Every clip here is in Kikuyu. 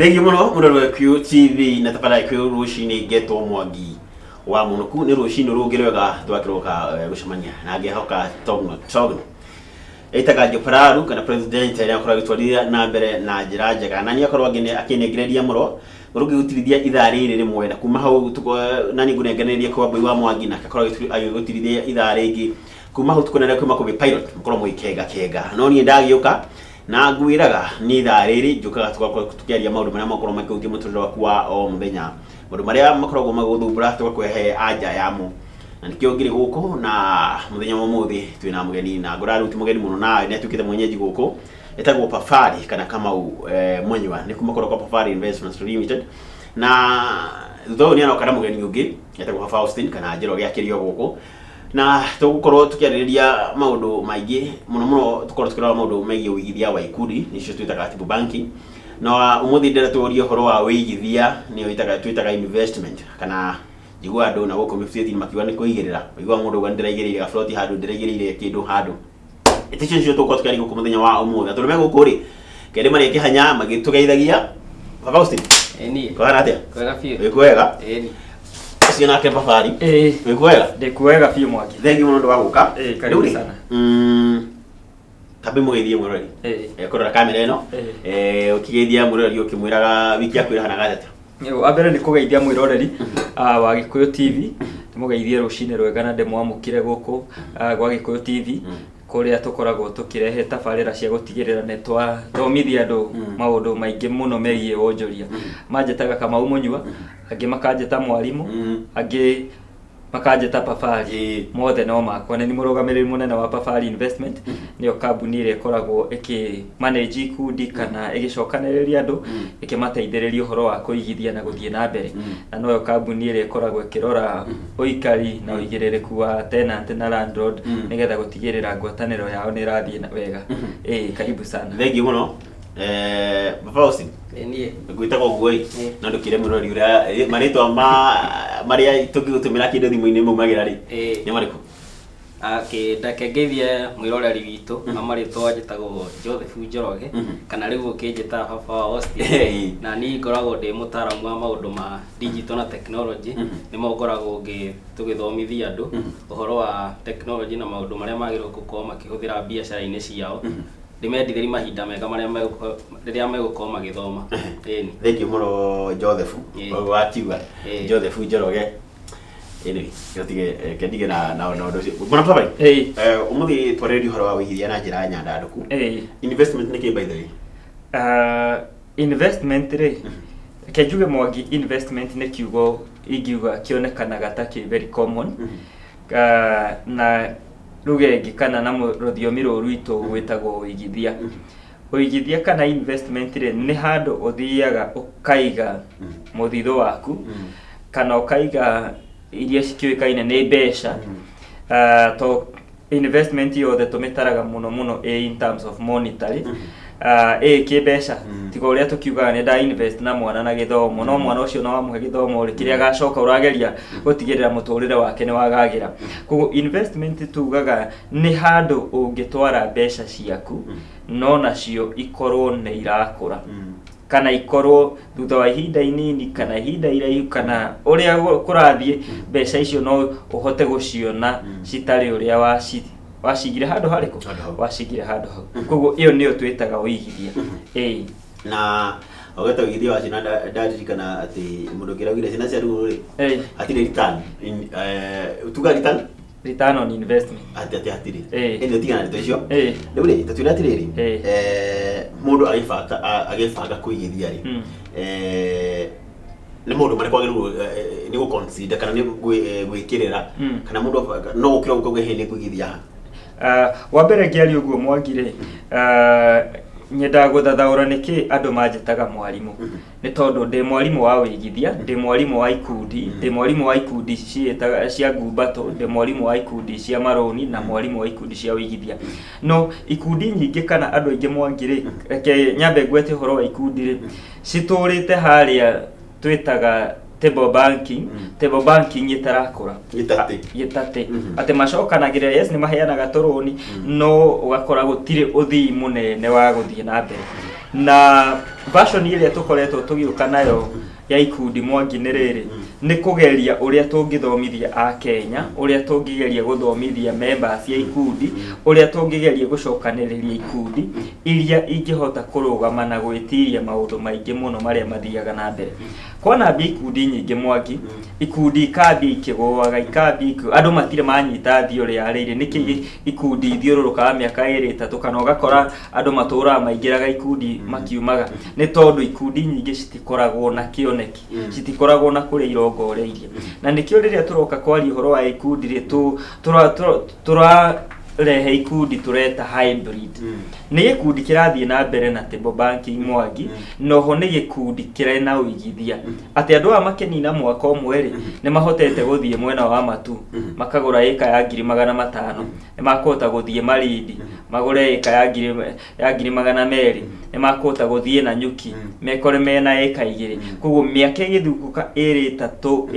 Thengiũ mũno mũrori wa QTV na tabarĩra ya Gĩkũyũ rũcinĩ, ngetwo Mwangi wa Mũnũku. Nĩ rũcinĩ rũngĩ rwega twakĩroka gũcemania na ngĩhoka Togno Togno ĩtaga Jopararu kana president arĩa akorwo agĩtwarithia na mbere na njĩra njega, na nĩ akorwo akĩnengereria mũno rũngĩgũtirithia ithaa rĩrĩ rĩmwe, na kuma hau na nĩ ngũnengereria kwa Mbui wa Mwangi, na akorwo agĩgũtirithia ithaa rĩngĩ. Kuma hau tũkonere kuma kũbĩ pilot mũkorwo mũgĩkenga kenga, no niĩ ndagĩũka na ngwĩraga nĩ ithaa rĩrĩ njũkaga tũgakorwo tũkĩaria maũndũ marĩa makorwo makĩhutia mũtũrĩre waku wa o mũthenya, maũndũ marĩa makoragwo magĩgũthumbũra tũgakũhe anja yamo, na nĩkĩo ngĩrĩ gũkũ. Na mũthenya wa ũmũthĩ twĩna mũgeni, na ngũraga rĩu ti mũgeni mũno, na nĩ atuĩkĩte mwenyeji gũkũ, etagwo Pafari kana Kamau Mũnyua, nĩ kuma kũrĩa kwa Pafari Investments Limited. Na thutha ũyũ nĩ aroka na mũgeni ũngĩ etagwo Baba Austin kana Njoroge akĩrĩ o gũkũ, na tũgũkorwo tũkĩarĩrĩria maũndũ maingĩ mũno mũno, tũkorwo tũkĩrora maũndũ megiĩ ũigithia wa ikundi, nĩcio twĩtaga table banking. Na ũmũthĩ ndĩrenda tũrie ũhoro wa ũigithia, nĩyo twĩtaga investment, kana njiguaga andũ na gũkũ mĩbuto makiuga nĩ kũigĩrĩra, ũiguaga mũndũ auga nĩndĩraigĩrĩire gaburoti handũ, ndĩraigĩrĩire kĩndũ handũ. Ĩtĩ icio nĩcio tũgũkorwo tũkĩaria gũkũ mũthenya wa ũmũthĩ, na tondũ me gũkũ rĩ, kende marĩa kĩhanya magĩtũgeithagia. Baba Austin. Ĩni. Kwahana atĩa? Kwega biũ. Wĩ kwega? Ĩni. Ũcio nake Pafari. Ĩĩ. Wĩ kwega? Ndĩ kwega biũ, Mwangi. Thengiũ mũno nĩ ũndũ wa gũka. Ĩĩ, karibu Rĩu rĩ, sana. Kambe mũgeithie mwĩroreri. Ĩĩ. Kũrora kamera ĩno. Ĩĩ. Ũkĩgeithia mwĩroreri ũkĩmwĩraga wiki yaku ĩrahanaga atĩa? Wa mbere nĩ kũgeithia mwĩroreri wa Gĩkũyũ TV, ndĩmũgeithie rũcinĩ rwega na ndĩmwamũkĩre gũkũ gwa Gĩkũyũ TV, kũrĩa tũkoragwo tũkĩrehe tabarĩra cia gũtigĩrĩra nĩ twathomithia andũ maũndũ maingĩ mũno megiĩ wonjoria. Manjĩtaga Kamau Mũnyua, angĩ makanjĩta mwarimũ, angĩ makanjĩta Pafari. Mothe no makwa. Nĩ mũrũgamĩrĩri mũnene wa Pafari Investment, nĩyo kambuni ĩrĩa ĩkoragwo ĩkĩ manage ikundi kana ĩgĩcokanĩrĩria andũ, ĩkĩmateithĩrĩria ũhoro wa kũigithia na gũthiĩ na mbere, na noyo kambuni ĩrĩa ĩkoragwo ĩkĩrora ũikari na ũigĩrĩrĩku wa tenant na landlord, nĩgetha gũtigĩrĩra ngwatanĩro yao nĩ ĩrathiĩ wega. Ĩĩ, karibu sana. Thengiũ mũno. Baba Austin. Ĩ niĩ. Ngwĩtaga ũguo ĩ, no ndũkĩre mũrori ũrĩa marĩtwa ma marĩa tũngĩgũtũmĩra kĩndũ thimũ-inĩ maumagĩra rĩ, nĩ marĩkũ? Ndeke ngeithie mwĩroreri witũ na marĩtwa, njĩtagwo Joseph Njoroge, kana rĩu ũkĩnjĩta Baba wa Austin. Na niĩ ngoragwo ndĩ mũtaaramu wa maũndũ ma digital na technology, nĩmo ngoragwo tũgĩthomithia andũ ũhoro wa technology na maũndũ marĩa magĩrĩirwo gũkorwo makĩhũthĩra biacara-inĩ ciao, ndĩmendithĩrie mahinda mega marĩa rĩrĩa megũkorwo magĩthoma. Ĩni. Thengiũ mũno Joseph. Ũguo wakiuga. Joseph Njoroge. Anyway, tige reke ndige na ũndũ ũcio. Bwana Baba. Ĩĩ. Ũmũthĩ twarĩrĩria ũhoro wa ũigithia na njĩra nyandandũku. Investment nĩ kĩ, by the way? Investment rĩ, reke njuge, Mwangi, investment nĩ kiugo ingiuga kĩonekanaga ta kĩ very common, na lugha ĩngĩ kana na rũthiomi rũrũ rwitũ gwĩtagwo ũigithia. Ũigithia kana investment rĩ, nĩ handũ ũthiaga ũkaiga mũthithũ waku kana ũkaiga iria cikĩũĩkaine nĩ mbeca. To investment yothe tũmĩtaraga mũno mũno ĩ in terms of monetary, ĩ kĩmbeca, tiga ũrĩa tũkiugaga nĩ nda invest na mwana na gĩthomo, no mwana ũcio no wamũhe gĩthomo rĩ, kĩrĩa agacoka ũrageria gũtigĩrĩra mũtũrĩre wake nĩ wagagĩra. Koguo investment tugaga nĩ handũ ũngĩtwara mbeca ciaku no nacio ikorwo nĩ irakũra, kana ikorwo thutha wa ihinda inini kana ihinda iraihu kana ũrĩa kũrathiĩ, mbeca icio no ũhote gũciona citarĩ ũrĩa wacigire handũ harĩkũ. Handũ hau. Wacigire handũ hau. Koguo ĩyo nĩyo twĩtaga ũigithia, ĩĩ. Na ũgeta ũigithia wa ciana, ndaririkana atĩ mũndũ ũngĩ araugire ciana cia rĩu rĩ, hatirĩ return tuga return. Return on investment. Atĩ hatirĩ. Ĩĩ. Ĩndĩ tigana na ndeto icio. Rĩu rĩ, tũtwĩre atĩrĩrĩ, mũndũ agĩbanga kũigithia rĩ, nĩ maũndũ marĩkũ agĩrĩirwo nĩ gũ consider kana nĩ gwĩkĩrĩra, kana mũndũ no gũkĩra ũkauga hĩ nĩ kũigithia haha? Wa mbere ngĩaria ũguo, Mwangi rĩ, nyendaga gũthathaũra nĩkĩ andũ manjĩtaga mwarimũ. Nĩ tondũ ndĩ mwarimũ wa wĩigithia, ndĩ mwarimũ wa ikundi, ndĩ mwarimũ wa ikundi ciĩtaga cia ngumbato, ndĩ mwarimũ wa ikundi cia marũni na mwarimũ wa ikundi cia wĩigithia. No ikundi nyingĩ kana andũ aingĩ, Mwangi rĩ, reke nyambe ngwete ũhoro wa ikundi rĩ, citũrĩte harĩa twĩtaga table banking, table banking ĩtarakũra. Gĩtatĩ. Gĩtatĩ. Atĩ macokanagĩrĩra, yes, nĩ maheanaga tũrũni, no ũgakora gũtirĩ ũthii mũnene wa gũthiĩ na mbere. Na version ĩrĩa tũkoretwo tũgĩũka nayo ya ikundi, Mwangi, nĩ rĩrĩ, nĩ kũgeria ũrĩa tũngĩthomithia a Kenya, ũrĩa tũngĩgeria gũthomithia members ya ikundi, ũrĩa tũngĩgeria gũcokanĩrĩria ikundi iria ingĩhota kũrũgama na gwĩtiria maũndũ maingĩ mũno marĩa mathiaga na mbere. Kwanambia ikundi nyingĩ, Mwangi, ikundi ikambia ikĩgũaga, ikambia andũ matirĩ manyita theory ya rĩrĩ nĩkĩ ikundi ithiũrũrũkaga mĩaka 2, 3, kana ũgakora andũ matũraga maingĩraga ikundi makiumaga, nĩ tondũ ikundi nyingĩ citikoragwo na kĩoneki, citikoragwo na kũrĩa irongoreirie. Na nĩkĩo rĩrĩa tũroka kwaria ũhoro wa ikundi rĩ, tũrarehe ikundi tũreta hybrid. Nĩ gĩkundi kĩrathiĩ na mbere na table banking, Mwangi, noho nĩ gĩkundi kĩrĩ na ũigithia atĩ andũ aya makĩnina mwaka ũmwe rĩ, nĩ mahotete gũthiĩ mwena wa Matu makagũra ĩka ya 500,000, nĩ makũhota gũthiĩ Malindi magũre ĩka ya 200,000, nĩ makũhota gũthiĩ Nanyuki mekore mena ĩka 2. Koguo mĩaka ĩgĩthungũka 2, 3,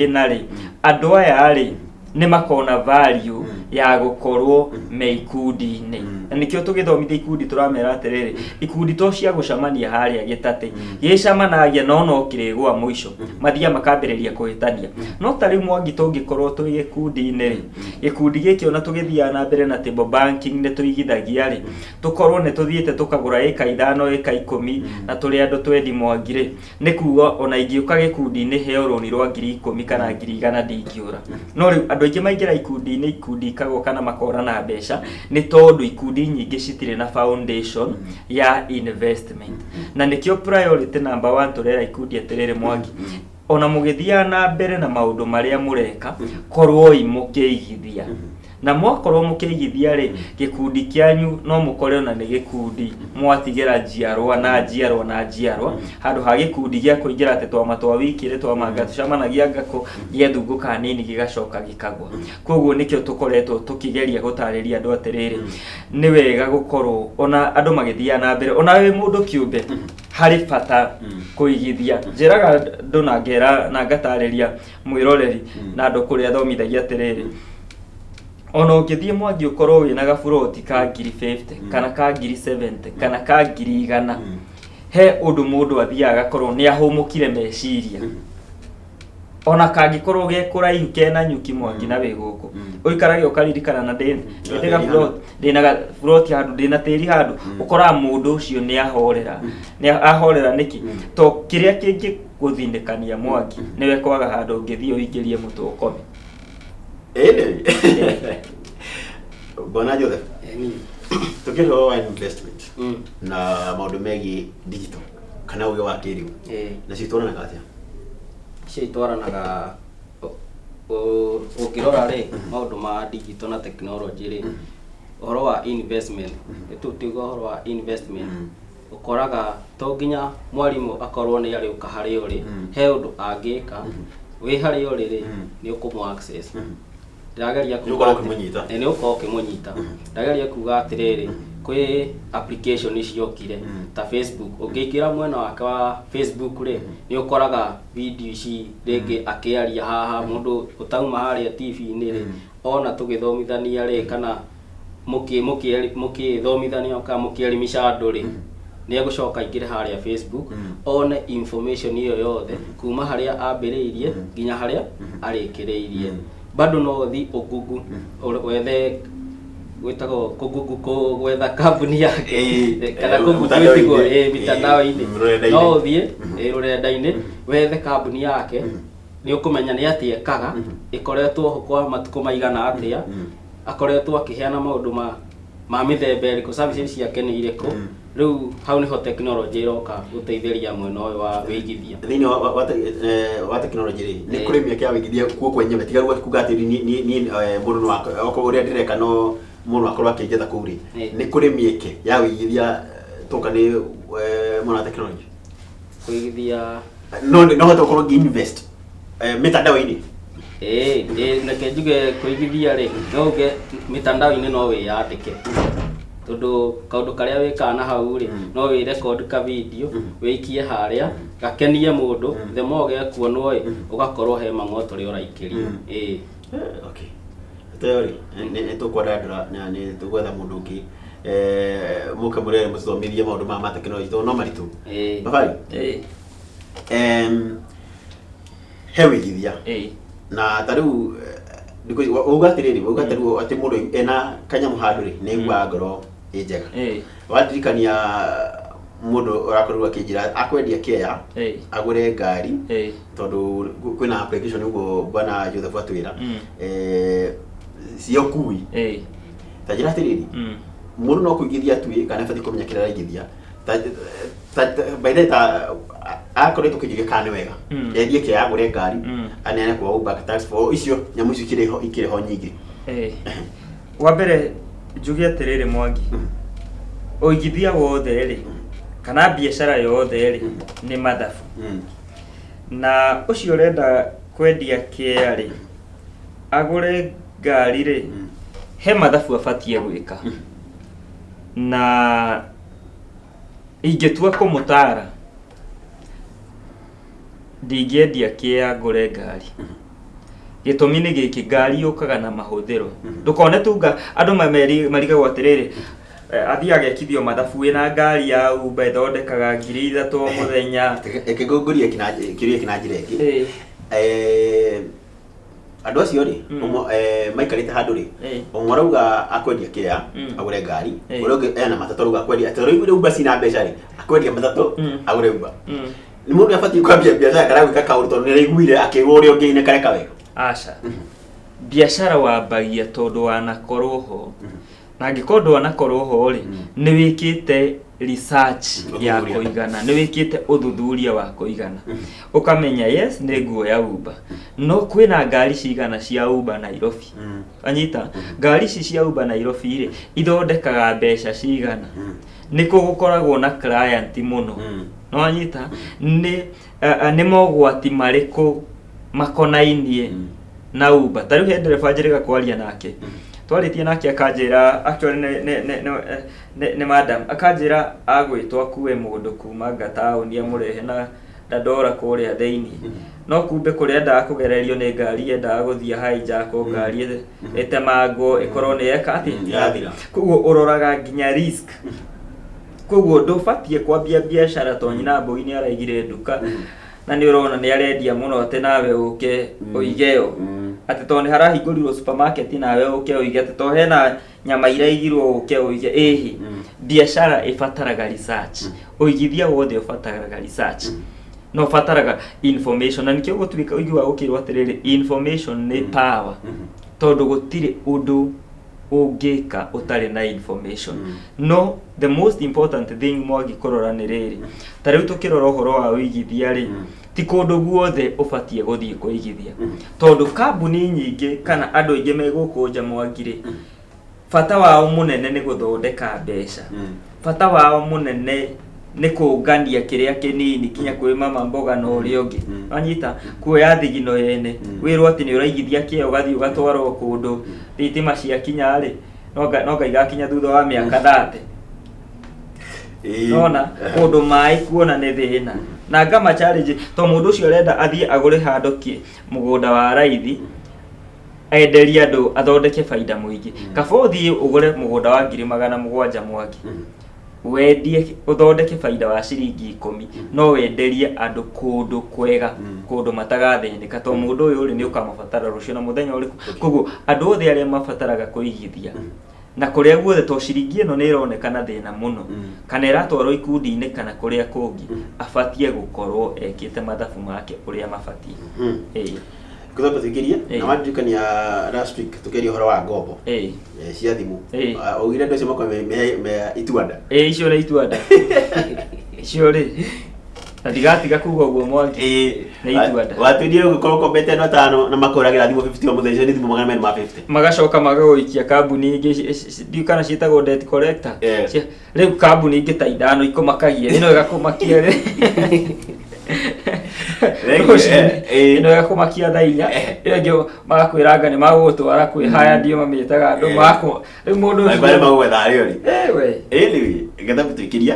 4 rĩ, andũ aya rĩ, nĩ makona value ya gũkorwo me ikundi-inĩ. Na nĩkĩo tũgĩthomithia ikundi tũramera atĩrĩrĩ, ikundi to cia gũcemania harĩa gĩtatĩ gĩcemanagia, no kĩrĩgũa mũico mathiaga makambĩrĩria kũhĩtania. No ta rĩu, Mwangi, tũngĩkorwo twĩ gĩkundi-inĩ rĩ, gĩkundi gĩkĩ ona tũgĩthiaga na mbere na table banking nĩ tũigithagia rĩ, tũkorwo nĩ tũthiĩte tũkagũra ĩka 5, ĩka 10, na tũrĩ andũ twendi, Mwangi, rĩ, nĩ kuga ona ingĩũka gĩkundi-inĩ heo rũni rwa 10,000 kana 100,000, ndingĩũra. No rĩu andũ aingĩ maingĩra ikundi-inĩ, ikundi ikagwa kana makora na mbeca, nĩ tondũ ikundi nyingĩ citirĩ na foundation ya investment. Na nĩkĩo priority number one tũrera ikundi atĩrĩrĩ, Mwangi, ona mũgĩthiaga na mbere na maũndũ marĩa mũreka, korwoi mũkĩigithia. Na mwakorwo mũkĩigithia rĩ, gĩkundi kĩanyu no mũkore ona nĩ gĩkundi mwatigĩra njiarwa na njiarwa na njiarwa, handũ ha gĩkundi gĩa kũingĩra atĩ twama twa wiki rĩ, twamanga tũcemanagia ngakũ gĩathungũka nini gĩgacoka gĩkagwa. Koguo nĩkĩo tũkoretwo tũkĩgeria gũtarĩria andũ atĩrĩrĩ, nĩ wega gũkorwo ona andũ magĩthiaga na mbere, ona wĩ mũndũ kĩũmbe, harĩ bata kũigithia. Njĩraga andũ na ngera na ngatarĩria mwĩroreri na andũ kũrĩa athomithagia atĩrĩrĩ, ona ũngĩthiĩ, Mwangi, ũkorwo wĩna gaburoti ka 50,000 kana ka 70,000 kana ka 100,000, he ũndũ mũndũ athiaga agakorwo nĩ ahũmũkire meciria, ona kangĩkorwo ge kũraihu kena nyuki, Mwangi, na wĩ gũkũ ũikarage ũkaririkana na ndĩ ndĩ gaburoti, ndĩna gaburoti handũ, ndĩna tĩri handũ, ũkoraga mũndũ ũcio nĩ ahorera. Nĩ ahorera nĩkĩ? To kĩrĩa kĩngĩgũthinĩkania, Mwangi, nĩwe kwaga handũ ũngĩthiĩ ũingĩrie mũtwe ũkome. Ĩndĩ bwana Joseph, Ĩni. tukĩrora wa investment na maũndũ megiĩ digital kana ũgĩ wa kĩrĩu, nacio itwaranaga atĩa? Icio itwaranaga, ũngĩrora rĩ, maũndũ ma digital na technology rĩ, ũhoro wa investment, tũtiuga ũhoro wa investment, ũkoraga to nginya mwarimũ akorwo nĩ arĩũka harĩa ũrĩ. He ũndũ angĩka wĩ harĩa ũrĩ rĩ, nĩ ũkũmũ access. Ndĩrageria Nĩ ũkorwo ũkĩmũnyita. Ĩ, nĩ ũkorwo ũkĩmũnyita. Ndĩrageria kuga atĩrĩrĩ, kwĩ application ciokire ta Facebook. Ũngĩingĩra mwena wake wa Facebook rĩ, nĩ ũkoraga video ici rĩngĩ akĩaria haha. Mũndũ ũtauma harĩa TV-inĩ rĩ, ona tũgĩthomithania rĩ, kana mũkĩthomithania kana mũkĩelimisha andũ rĩ, nĩ egũcoka aingĩre harĩa Facebook, one information ĩyo yothe kuma harĩa ambĩrĩirie nginya harĩa arĩkĩrĩirie. Bado no ũthi ũngungu wethe gwĩtagwo kũngungu gwetha kambuni yake, kana kũngungu mtandao-inĩ. gwĩtagwo mitandao-inĩ. Rũrenda-inĩ. No ũthiĩ rũrenda-inĩ wethe kambuni yake, nĩ ũkũmenya nĩ atĩa ĩkaga, ĩkoretwo ho kwa matukũ maigana atĩa, akoretwo akĩheana maũndũ ma mĩthemba ĩrĩkũ, services ciake nĩ irĩkũ. Rĩu hau nĩho technology ĩroka gũteithĩrĩria mwena ũyũ wa wĩigithia. Thĩinĩ wa technology rĩ, nĩ kũrĩ mĩeke ya wĩigithia kuo kwenyewe, tiga kuga atĩ niĩ mũndũ no okorwo ũrĩa ndĩreka no mũndũ akorwo akĩnjetha kũu rĩ, nĩ kũrĩ mĩeke ya wĩigithia, toka nĩ mwena wa technology? Kũigithia? No hote gũkorwo ngĩ invest mĩtandao-inĩ? Ĩĩ, reke njuge kũigithia rĩ, no uge mitandao-inĩ no wĩyandĩke, tondũ kaũndũ karĩa wĩkaga na hau rĩ, no wĩ record ka video, wĩikie harĩa gakenie mũndũ, the more gekuonwo ĩ, ũgakorwo he mang'oto ũrĩa ũraikĩria, ĩĩ. Okay. Teo rĩ, nĩ tũkwandandũra na nĩ tũgwetha mũndũ ũngĩ. Mũke mũrere mũtũthomithie maũndũ maya ma tekinoronjĩ tondũ no maritũ. Ĩĩ. Babari, he wĩigithia na ta rĩu thikũ ici wauga atĩrĩrĩ, wauga ta rĩu atĩ mũndũ ena kanyamũ handũ rĩ, nĩ aiguaga ngoro ĩ njega. Wandirikania mũndũ ũrakorirwo akĩnjĩra akwendia kĩea agũre ngari tondũ kwĩna application ũguo bwana Joseph atwĩra cia ũkui. Ta njĩra atĩrĩrĩ, mũndũ no kũigithia tu ĩ, kana abatiĩ kũmenya kĩrĩa araigithia? By the way, ta akoretwo kĩnjũria kana nĩ wega endie kĩea agũre ngari, aneane kwa Uber tax for icio nyamũ icio ikĩrĩ ho, ikĩrĩ ho nyingĩ. Wa mbere njuge atĩrĩrĩ Mwangi, ũigithia wothe rĩ, kana biacara yothe rĩ, nĩ mathabu. Na ũcio ũrenda kwendia kĩea rĩ, agũre ngari rĩ, he mathabu abatiĩ gwĩka. Na ingĩtua kũmũtara, ndingĩendia kĩea ngũre ngari. Gĩtũmi nĩ gĩkĩ, ngari yũkaga na mahũthĩro. Ndũkone tu andũ marigagwo atĩrĩrĩ, athiĩ agekithio mathabu wĩna ngari ya Uber ĩthondekaga 3,000 o mũthenya. Reke ngũrie kĩũria kĩna njĩra ĩngĩ. Andũ acio rĩ, ũmwe, maikarĩte handũ rĩ, ũmwe arauga akwendia kĩea agũre ngari, ũrĩa ũngĩ ena matatũ arauga akwendia, tondũ rĩu Uber cina mbeca rĩ, akwendia matatũ agũre Uber. Nĩ mũndũ abatiĩ kwambia biacara kana gwĩka kaũndũ tondũ nĩ araiguire akĩrwo ũrĩa ũngĩ nĩ kareka wega? Aca. Biacara wambagia tondũ wanakorwo ho. Na angĩkorwo ndwanakorwo ho rĩ, nĩ wĩkĩte research ya Ũthuthuria. kũigana, nĩ wĩkĩte ũthuthuria wa kũigana. Ũkamenya yes nĩ nguoya Uber. No kwĩna ngari cigana cia Uber Nairobi? Anyita, ngari ici cia Uber Nairobi rĩ, ithondekaga mbeca cigana? Nĩ kũ gũkoragwo na client mũno? No anyita, nĩ mogwati marĩkũ makonainie na Uber? Ta rĩu he ndereba njĩrĩga kwaria nake. Twarĩtie nake akanjĩra, actually nĩ madam, akanjĩra agwĩtwo akue mũndũ kuma Ngataũni amũrehe na Dandora kũrĩa thĩinĩ. No kumbe kũrĩa endaga kũgererio nĩ ngari yendaga gũthiĩ hijack ngari ĩtemangwo ĩkorwo nĩ yeka atĩ Yathira. Koguo ũroraga nginya risk. Koguo ndũbatiĩ kwambia biacara tondũ nyina Mbũi nĩ araigire nduka na nĩ ũrona nĩ arendia mũno atĩ nawe ũke ũige yo. Atĩ tondũ nĩ harahingũrirwo supermarket nawe ũke ũige, atĩ tondũ hena nyama iraigirwo ũke ũige. Ĩhĩ, biacara ĩbataraga research. Ũigithia wothe ũbataraga research. Na ũbataraga information, na nĩkĩo gũtuĩka ũiguaga gũkĩrwo atĩrĩrĩ, information nĩ power. Tondũ gũtirĩ ũndũ ũngĩka ũtarĩ na information. No the most important thing Mwangi kũrora nĩ rĩrĩ, ta rĩu tũkĩrora ũhoro wa ũigithia rĩ, ti kũndũ guothe ũbatiĩ gũthiĩ kũigithia. Tondũ kambuni nyingĩ kana andũ aingĩ me gũkũ nja Mwangi rĩ, bata wao mũnene nĩ gũthondeka mbeca. Bata wao mũnene nĩ kũngania kĩrĩa kĩnini kinya kwĩ mama mboga na ũrĩa ũngĩ. Wanyita, kuoya thigino yene, wĩrwo atĩ nĩ ũraigithia kĩo ũgathiĩ ũgatwarwo kũndũ, thitima ciakinya rĩ, no nga igakinya thutha wa mĩaka 30. Nona, kũndũ maĩ kuona nĩ thĩna. Na ngama challenge, to mũndũ ũcio arenda athiĩ agũre handũ mũgũnda wa raithi, enderie andũ athondeke baida mũingĩ. Kaba ũthiĩ ũgũre mũgũnda wa 700,000 Mwangi. Wendie ũthondeke baida wa ciringi 10, no wenderie andũ kũndũ kwega, kũndũ matagathĩnĩka, tondũ mũndũ ũyũ rĩ nĩ ũkamabatara rũciũ na mũthenya ũrĩkũ. Koguo andũ othe arĩa mabataraga kũigithia na kũrĩa guothe, to ciringi ĩno nĩ ĩronekana thĩna mũno, kana ĩratwarwo ikundi-inĩ kana kũrĩa kũngĩ, abatiĩ gũkorwo ekĩte mathabu make ũrĩa mabatiĩ. Ngũthamba tuingĩrie na wandirikania last week tukiaria ũhoro wa ngombo cia thimũ. Augire andũ acio makorwo me ituanda. Ĩĩ, icio nĩ ituanda. Icio rĩ, na ndigatiga kuga ũguo Mwangi. Nĩ ituanda. Watwĩrire ũngĩkorwo ũkombete andũ atano na makũragĩra thimũ 50 o mũthenya, icio nĩ thimũ 250. Magacoka magagũikia kambuni ingĩ ndiũĩ kana ciĩtagwo debt collector. Rĩu kambuni ingĩ ta ithano ikũmakagia, ĩno ĩgakũmakia rĩ. Rũcinĩ, ĩno ĩgakũmakia thaa inya, ĩyo ĩngĩ magakwĩra anga nĩ magũgũtwara kwĩ haya, ndio mamĩtaga andũ makũ. Rĩu mũndũ ũcio- Marĩa magũgwetha rĩo rĩ. We. Anyway, ngetha tũikĩria.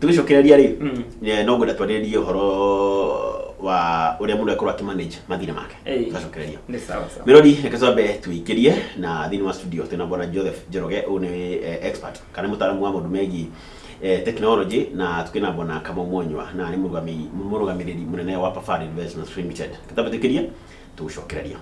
Tũgĩcokereria rĩ, no ngwenda twarĩrĩrie ũhoro Wa ũrĩa mũndũ akorwo akĩmanage mathirĩ make. Twacokereria. Nĩ sawa sawa. Mirori, reke twambe tuikĩrie na thĩinĩ wa studio twĩna bwana Joseph Njoroge. Ũyũ nĩ expert kana nĩ mũtaaramu wa maũndũ megiĩ technology, na tukĩna bwana Kamau Mwanyua, na nĩ mũrũgamĩrĩri mũnene wa Pafari Investments Limited. Reke twambe tuikĩrie, tũgũcokereria.